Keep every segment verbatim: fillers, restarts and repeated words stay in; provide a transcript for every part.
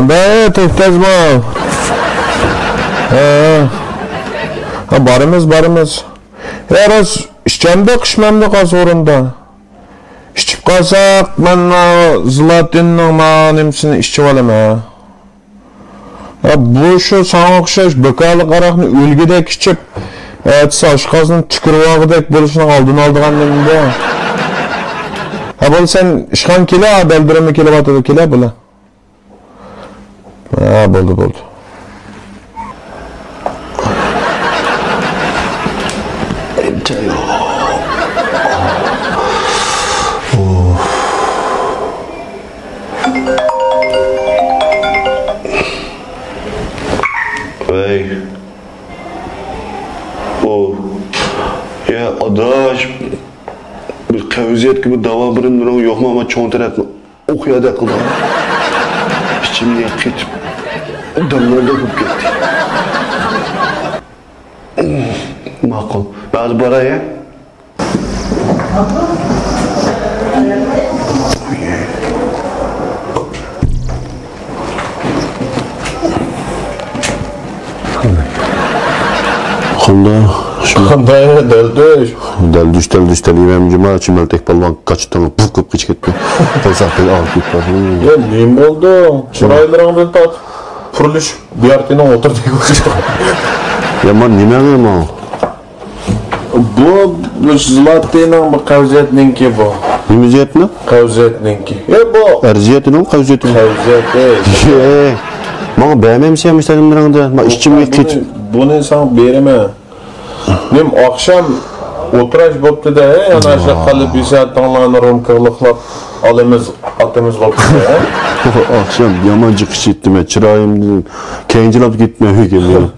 بە، توختايسىزمۇ؟ ھە. ھە، بارىمىز، بارىمىز. ھە، راست، ئىچەمدۇق، ئىچمەمدۇق ھازىر ئورنىدا. ئىچىپ قالساق، مەن زىلاتىننىڭ ما نېمىسىنى ئىچىۋالىمەن. ھە، بۇ شۇ ساڭا ئوخشاش بىكارلىق ھاراقنى ئۆلگۈدەك ئىچىپ، ئەتىسى ئاشقازىنىنى تۈكۈرۈۋالغۇدەك بولۇشنىڭ ئالدىنى ئالىدىغان نېمە بۇ؟ ھە، بولدى، سەن ئىشخانىغا كېلە، دەلدۈرۈممۇ كېلىۋاتىدۇ، كېلە، بولە. ھە، بولدى، بولدى. ۋەي. ئۇ. يا، ئاداش. بىر قەۋزىيەتكە بىر داۋا بىرىملىرىڭ يوقمۇ؟ ئەمما چوڭ تەرەپنى ئوقۇيادە قىلدىڭ. ئىچىمگە قېتىپ، داڭگىلىدەك بولۇپ كەتتى. ماقۇل. مەن ھازىر باراي، ھە؟ قانداق؟ قانداق دەلدۈش؟ دەلدۈش، دەلدۈش دەلىمەن جۇما، چىمەلتەك پالۋان قاچتىڭ، پۇف قىلىپ قېچىپ كەتتى. تەساپەي ئاغرىپ كېتىپ بار. يا، نېمە بولدى؟ چىرايلىرىڭدىن تارتىپ پۇرلىشىپ، بىيارتىنىڭ ئوتتۇرىدىكى ئوخشايدۇ. يا، مانا نېمە مانا؟ بۇ، بۇ زىلاتىنىڭ بۇ قەۋزىيەتنىڭكى بۇ. نېمە زىيەتنىڭ؟ قەۋزىيەتنىڭكى. يا، بۇ. ئەرزىيەتنىڭ قەۋزىيەتىنىڭ. قەۋزىيەت، ئەي. يە. ماڭا بەرمەمسەن مۇشۇ تەلىملىرىڭدىن؟ ما ئىچىمگە بۇنى، قېتىپ. بۇنى ساڭا بېرىمەن. نېمە ئاخشام ئولتۇراش بوپتۇ-دە، ئەي، ئانا شۇ قەلب ھېسسىياتىڭلارنى رومكىغا لىقلاپ ئالىمىز، ئاتىمىز بوپتۇ-دە، ئەي. ئاخشام يامان جىق ئىچىتتىم، چىرايىمدىن كەينىچىلاپ كەتتىم ئۆيگە مېنىڭ.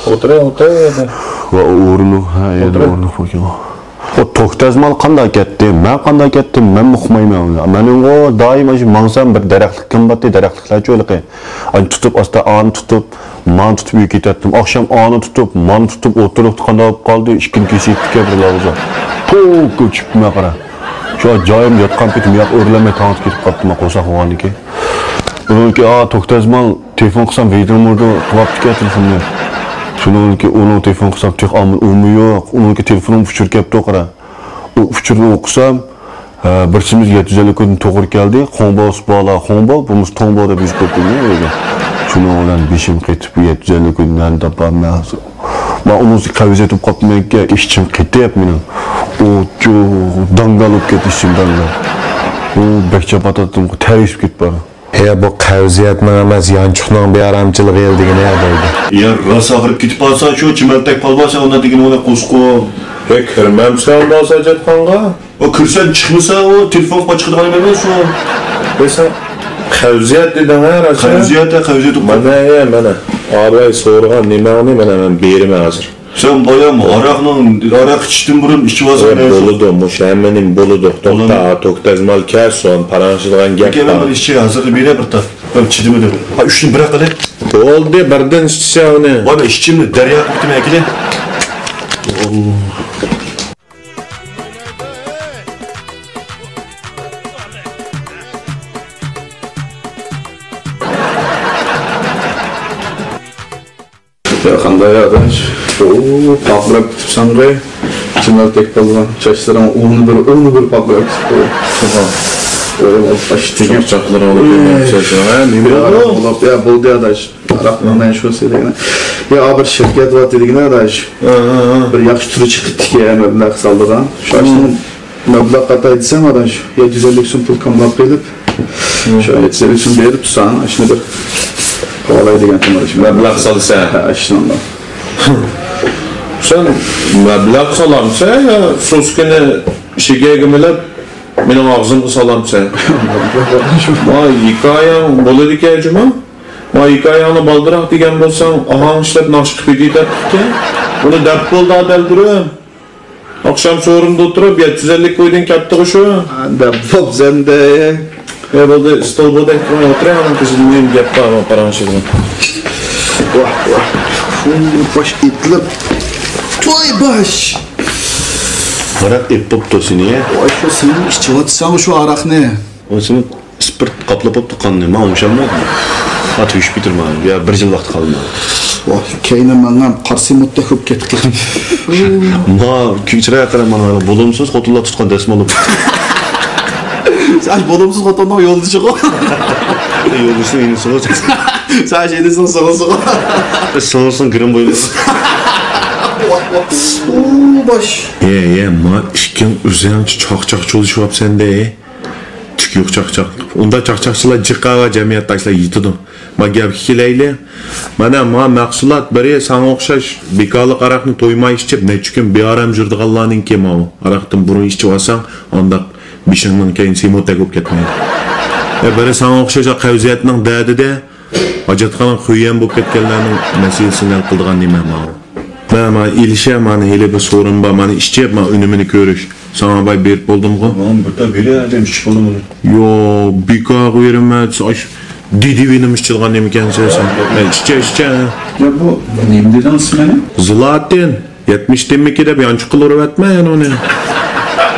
ئولتۇراي، ئولتۇراي ئۇ يەردە. ۋە ئورنۇ، ھە، يەردە ئولتۇراي. ئورنۇ بولغان. ئۇ توختازمال قانداق كەتتى؟ مەن قانداق كەتتىم؟ مەنمۇ ئۇقمايمەن. مەنمۇ دائىم ئاشۇ ماڭسام بىر دەرەخلىكىم بارتتى، دەرەخلىكلەرچۇ ھېلىقى. ئانا تۇتۇپ، ئاستا ئانا تۇتۇپ، مانا تۇتۇپ يۈرۈپ كېتەتتىم. ئاخشام ئانا تۇتۇپ، مانا تۇتۇپ ئولتۇرۇپ قانداق بولۇپ قالدى؟ ئىككىنى كېسىپ كەتكەن بىر لاۋزا. پوك كۆچۈپتىمەن قارا. شۇ جايىم ياتقان پېتىم ياق ئۆرلەنمەي تاڭ ئېتىپ كېتىپ قاپتىمەن قورساق بولغاندىكىن. ئۇنىڭكى، ئا، توختازمال تېلېفون قىلسام ۋىدىرمۇردۇ قىلىۋاپتىكەن تېلېفوننى. شۇنىڭكى ئۇنىڭ تېلېفون قىلسام تېخى ئامال ئۇمۇ يوق. ئۇنىڭكى تېلېفونۇم ئۇچۇر كەپتۇ قارا. ئۇ ئۇچۇرنى ئوقۇسام، ھە، بىرسىمىز يەتتە يۈز ئەللىك كويدىن توغرا كەلدى. خۇڭباۋ سۇپالا، خۇڭباۋ، بۇمۇسى توڭباۋ دەپ يېزىپ قويۇپتۇ ئۆيگە. شۇنىڭ بىلەن بېشىم قېتىپ، يەتتە يۈز ئەللىك كويدىن نەدىن تاپارمەن ھازىر؟ ما ئۇنىڭسى قەۋزىيەت بولۇپ قاپتىمەنكەن، ئىچىم قېتىپ مېنىڭ. ئۇ، چۇ، داڭگال بولۇپ كەتتى ئىچىم، داڭگال. ئۇ بەك چاپاتاتتىم، تەرسىپ كېتىپ بار. ھە، بۇ قەۋزىيەتنىڭ ئەمەس، يانچۇقنىڭ بىئارامچىلىقى دېگىنى ھە بولدى. يا، راست ئاغرىپ كېتىپ قالسا، شۇ چىمەنتەك پالۋان سەن ئۇنداق دېگىنىڭنى قوسقۇم. يا، كىرمەمسەن بولسا ھاجەتخانىغا؟ ئۇ كىرسەم چىقمىسا، ئۇ تېلېفون قىلىپ چىقىدىغان ئەمەس ئۇ. يا، سەن قەۋزىيەت دېدىڭ ھە، راست؟ قەۋزىيەت ھە، قەۋزىيەت. مانا، يا، مانا. ئاباي سورىغان نېمەڭنى مانا مەن بېرىمەن ھازىر. سەن بايام ھاراقنىڭ، ھاراق ئىچىشتىن بۇرۇن ئىچىۋالساڭ ئەي، بولىدۇ، مۇشۇ ھەممىنى بولىدۇ. توختا، توختازمال كەلسۇن، پاراڭلىشىدىغان گەپ بار. لېكىن مەن ئىچىشى ھازىرلا بېرە بىر تال. مەن چىدىمىدىم. ھا، ئۈچنى بىر قىلىپ. بولدى، بىردىن ئىچسە ئۇنى. ۋاي، مەن ئىچىمنى دەريا قىلىپ كېتىمەن ئەكىلى. يا قانداق ئاداش؟ ئوو، پارقىراپ كېتىپسەنغۇ. چىمەلتەك پالۋان، چاچلىرىڭ ئۇنى بىر، ئۇنى بىر پارقىراپ كېتىپتۇ. ئوو، باش تېگىپ. چاقچاقلىرىڭنى كۆرمەپسەن، ھە؟ نېمە بولدى؟ يا، بولدى ئاداش. ھاراقنىڭ مەن شۇ سېلىگىنى. يا، بىر شىركەت بار دېگىنە ئاداش. ھە، ھە، ھە. بىر ياخشى تۈرى چىقىپتىكەن، مەبلەغ سالىدىغان. شۇ ئىشنىڭ مەبلەغ قاتاي دېسەم ئاداش، يەتتە يۈز ئەللىك سوم پۇل كاملاپ قېلىپ، شۇ يەتتە يۈز ئەللىك سوم بېرىپ تۇرساڭ، ئىشنى بىر قوغلاي دېگەنتىم ئاداش. مەبلەغ سالىسەن؟ ھە، ئىشنىڭدا. سەن مەبلەغ سالامسەن يا سوسكىنى شېكەرگە مىلەپ مېنىڭ ئاغزىمغا سالامسەن؟ ما ھېكايەڭ بولىدىكەن جۇما. ما ھېكايەڭنى بالدۇراق دېگەن بولساڭ، ئاھاڭ ئىشلەپ ناخشا قىلىپ بېرىدىكەن. بۇنى دەپ بولدى دەلدۈرۈم. ئاخشام سورۇندا ئولتۇرۇپ، يەتتە يۈز ئەللىك كويدىن كەپتىغۇ شۇ. دەپ بوپسەندە. ئە، بولدى، ئىستول بولدى، ئولتۇرۇڭ، ئانا قىزىم، نېمە گەپ بار، مانا پاراڭلىشىدىغان. ۋاھ، ۋاھ. باش ئېتىلىپ. توي باش. ھاراق ئېپ بوپتۇ سېنى، يە. ۋاي، شۇ سېنىڭ ئىچىۋاتساڭ شۇ ھاراقنى. ئۇ سېنىڭ ئىسپىرت قاپلاپ بوپتۇ قاننى، ماڭا ئوڭشالمايدۇ. تۈگۈشۈپ كېتىدۇ مانا. يا بىر يىل ۋاقىت قالدى مانا. ۋاھ، كەينى ماڭام قارا سېمونتتەك بولۇپ كەتتى. ما، چىرايغا قارا مانا، بولۇمسىز خوتۇنلار تۇتقان دەسمال. سەن بولۇمسىز خوتۇننىڭ يولدىشىغۇ. يولدىشىنىڭ ئىنىسىغۇ. سەن ئىنىسىنىڭ سىڭلىسىغۇ. سىڭلىسىنىڭ گىرىم بوينىغۇ. ئۇ باش. يە، يە، ما ئىككىڭ ئۆزۈڭچە چاقچاقچى بولۇشۇۋاپسەن-دە. تۈك يوق چاقچاق. ئۇندا چاقچاقچىلار جىقا ۋە جەمئىيەتداشلار يېتىدۇ. ما گەپكە كېلەيلى. مانا ما مەھسۇلات بىرى ساڭا ئوخشاش بىكارلىق ئاراقنى تويماي ئىچىپ، نەچچە كۈن بىئارام يۈرىدىغانلارنىڭكى ماۋۇ. ئاراقتىن بۇرۇن ئىچىۋالساڭ، ئانداق بېشىڭنىڭ كەينى سېمونتتەك بولۇپ كەتمەيدۇ. يا بىرى ساڭا ئوخشاش قەۋزىيەتنىڭ دەردىدە، ھاجەتخانا خۇيەن بولۇپ كەتكەنلەرنىڭ مەسىلىسىنى ھەل قىلىدىغان نېمە ماۋۇ؟ مانا، مانا ئېلىشە، مانا ھېلى بىر سورۇن بار، مانا ئىچىپ، مانا ئۈنۈمىنى كۆرۈش. ساڭا باي بېرىپ بولدۇمغۇ؟ ماڭا بىر تال بېرە، ئادەم ئىچىپ بولدىمغۇ؟ يو، بىكارغا بېرىمەن، ئاش، دېدى بېنىم ئىچىدىغان نېمىكەنسەن سەن؟ مەن ئىچە، ئىچە. يا بۇ نېمە دېدىڭ ئىسمىنى؟ زلاتىن. يەتمىش دېمىكى دەپ يانچۇققا ئۇرۇۋەتمە يەنە ئۇنى.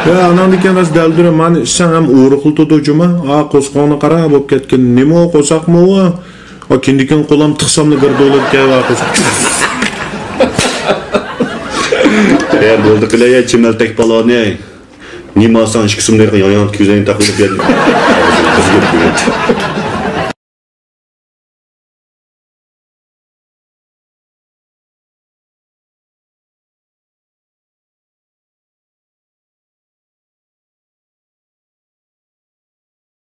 يا، ئاناندىن كېيىن راست دەلدۈرۈم، مانا ئىچسەڭ ھەم ئورۇقلىتىدۇ جۇما. ئا، قورسىقىڭنى قارا، بولۇپ كەتكىن. نېمە ئۇ، قورساقمۇ ئۇ؟ ئا، كىندىكىنى قولام تىقساملا گىردىلىدىكەن ۋە قورساق. يا، بولدى قىلە، يا، چىمەلتەك پالانى. نېمە ئالساڭ ئىككى سوم دەيدىغان ياڭياڭ كۆزەينى تاقىلىپ بەردى.